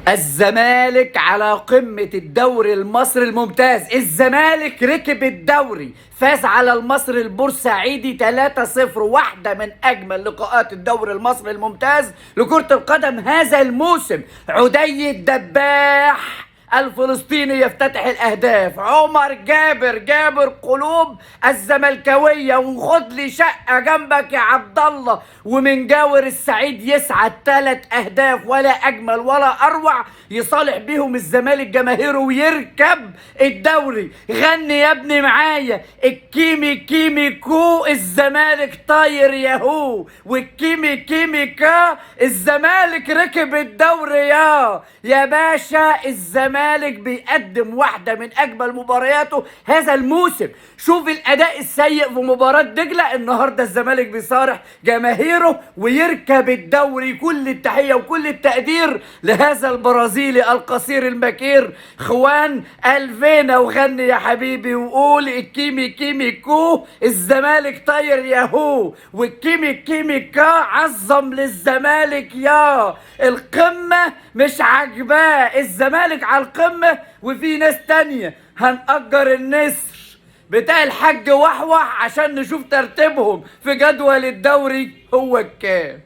الزمالك على قمة الدوري المصري الممتاز. الزمالك ركب الدوري، فاز على المصري البورسعيدي 3-0، واحدة من أجمل لقاءات الدوري المصري الممتاز لكرة القدم هذا الموسم. عدي الدباح الفلسطيني يفتتح الأهداف، عمر جابر جابر قلوب الزملكاوية، وخد لي شقة جنبك يا عبد الله، ومن جاور السعيد يسعد 3 أهداف ولا أجمل ولا أروع يصالح بيهم الزمالك جماهيره ويركب الدوري. غني يا ابني معايا الكيمي كيمي كو الزمالك طاير ياهو، والكيمي كيمي كا الزمالك ركب الدوري يا باشا. الزمالك بيقدم واحدة من أجمل مبارياته هذا الموسم. شوف الأداء السيء في مباراة دجلة، النهاردة الزمالك بيصارح جماهيره ويركب الدوري. كل التحية وكل التقدير لهذا البرازيلي القصير المكير خوان ألفينا. وغني يا حبيبي وقول الكيمي كيمي كو الزمالك طاير ياهو، والكيمي كيمي كا عظم للزمالك يا القمة مش عاجباه. الزمالك على القمة وفي ناس تانية. هنأجر النسر بتاع الحاج وحوح عشان نشوف ترتيبهم في جدول الدوري هو الكام.